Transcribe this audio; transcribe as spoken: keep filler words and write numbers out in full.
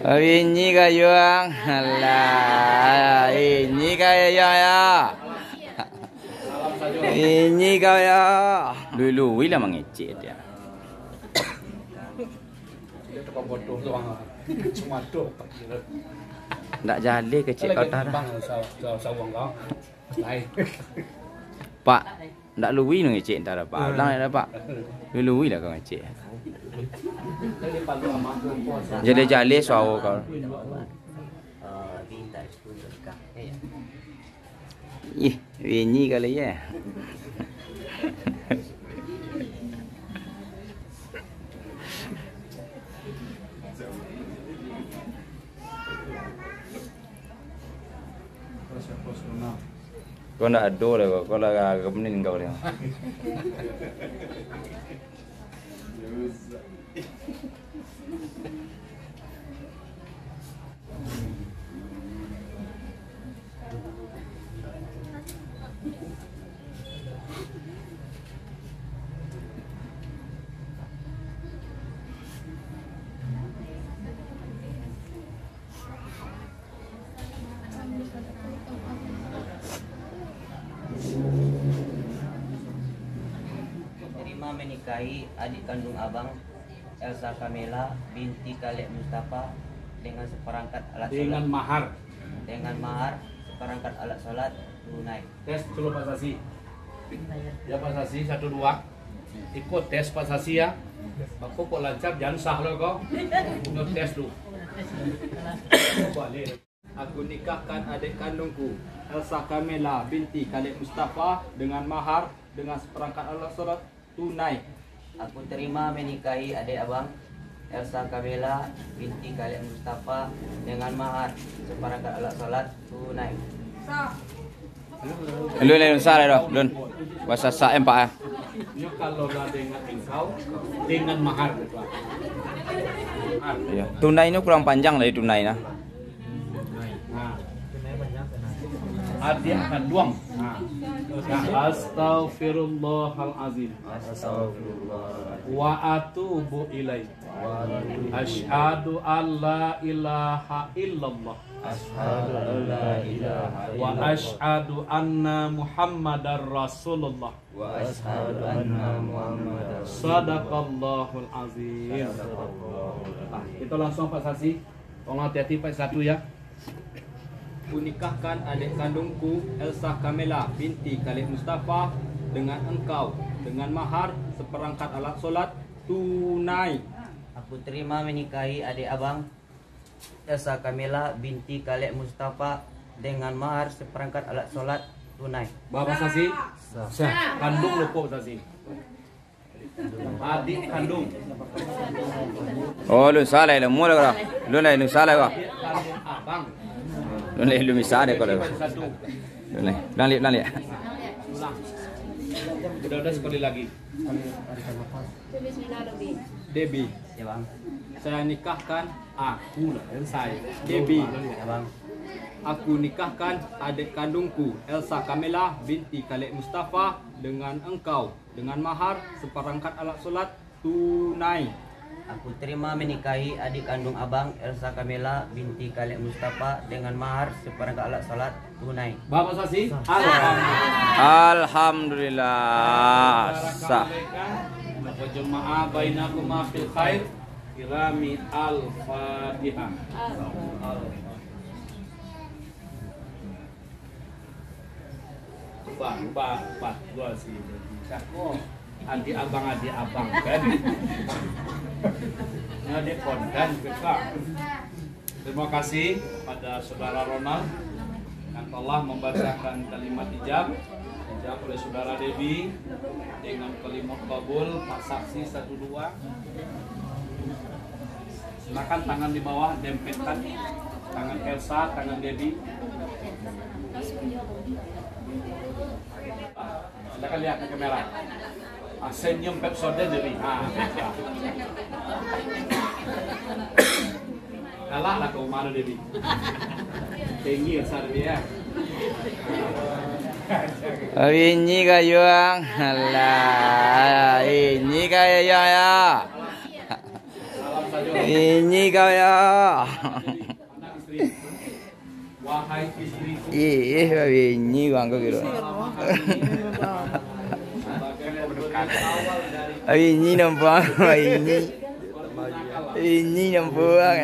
Inyi ka yuang. Alah, inyi ka yuang ya. Inyi ka ya. Lui-lui lah mangecek dia. Ndak jaleh kecek kau tah. Pak, ndak lui nu ngecek ntar, Pak. Ulang dah, Pak. Lui-lui lah kau ngecek. Jaleh-jaleh suaro kau. Ih, inyi kali ya. Kau ndak ado lah kau. Kau lah kemenin kau dia. Terima menikahi adik kandung abang, Elsa Kamela binti Kalek Mustafa, dengan seperangkat alat Dengan sholat. Mahar. Dengan mahar seperangkat alat sholat tunai. Tes dulu Pak Sasi. Ya Pak Sasi, satu dua. Iko tes Pak Sasi ya. Bako kok lancar, jan sah lo ko. Tes dulu. Balik. Aku nikahkan adik kandungku, Elsa Kamela binti Kalek Mustafa, dengan mahar, dengan seperangkat alat sholat tunai. Aku terima menikahi adik abang, Elsa Kamela binti Kalek Mustafa, dengan mahar seperangkat alat sholat tunai. Lun, lun, salah doh, lun. Basasak empak ah. Nyo kalau lah dengan engkau, dengan mahar gitu ah. Iya. Tunai ini kurang panjang dari tunai nah. Nah. Adik kanduang. Nah. Nah, astagfirullahalazim. Astagfirullah. Wa atubu ilaih. Asyhadu an la ilaha illallah. Asyhadu an la ilaha Wa illallah. Asyhadu anna Muhammadar Rasulullah. Wa asyhadu anna Muhammadar Rasulullah. Sadaqallahul azim. Sadaqallahul azim. Nah, kita langsung Pak Sasi. Tolong hati-hati Pak satu ya. Kunikahkan adik kandungku Elsa Kamela binti Kalek Mustafa dengan engkau, dengan mahar seperangkat alat sholat tunai. Aku terima menikahi adik abang, Elsa Kamela binti Kalek Mustafa, dengan mahar seperangkat alat sholat tunai. Bapak Sasi? Sah. Kandung lupo Sasi. Adik kandung. Oh, lun salah ilmu lah kau. Lun lah ilmu salah kau. Adik kandung abang. Lun lah ilmu salah kau lah. Satu. Lun lah. Ulang, ulang, ulang. Ulang. Udah, udah sekali lagi. Debi. Ya, Bang. Saya nikahkan aku lah, saya. Debi. Ya, Bang. Aku nikahkan adik kandungku, Elsa Kamela binti Kalek Mustafa, dengan engkau, dengan mahar seperangkat alat sholat tunai. Aku terima menikahi adik kandung abang, Elsa Kamela binti Kalek Mustafa, dengan mahar seperangkat alat sholat tunai. Bapak Sasi? Sah. Alhamdulillah. Alhamdulillah. Sah. Wa jama'a bainakuma fil khair. Kirami Al-Fatihah. Ubah, ubah, ubah. Gua si Cako. Adik abang, adik abang, kan? Adik kondan, Kak. Terima kasih kepada Saudara Ronald yang telah membacakan kalimat ijab. Ijab oleh Saudara Debi dengan kalimat kabul, Pak Saksi satu dua. Silakan tangan di bawah, dempetkan tangan Elsa, tangan Debi. Silakan lihat ke kamera. Ah, senyum Pepsodent Debi. Ha. Kalah lah kau malu Debi. Tinggi besar dia. Inyi ka yuang. Alah, inyi ka yuang ya. Ini kau ya. Ih, babinyi bang kau kiro. Babinyi nampak, babinyi. Babinyi nampak.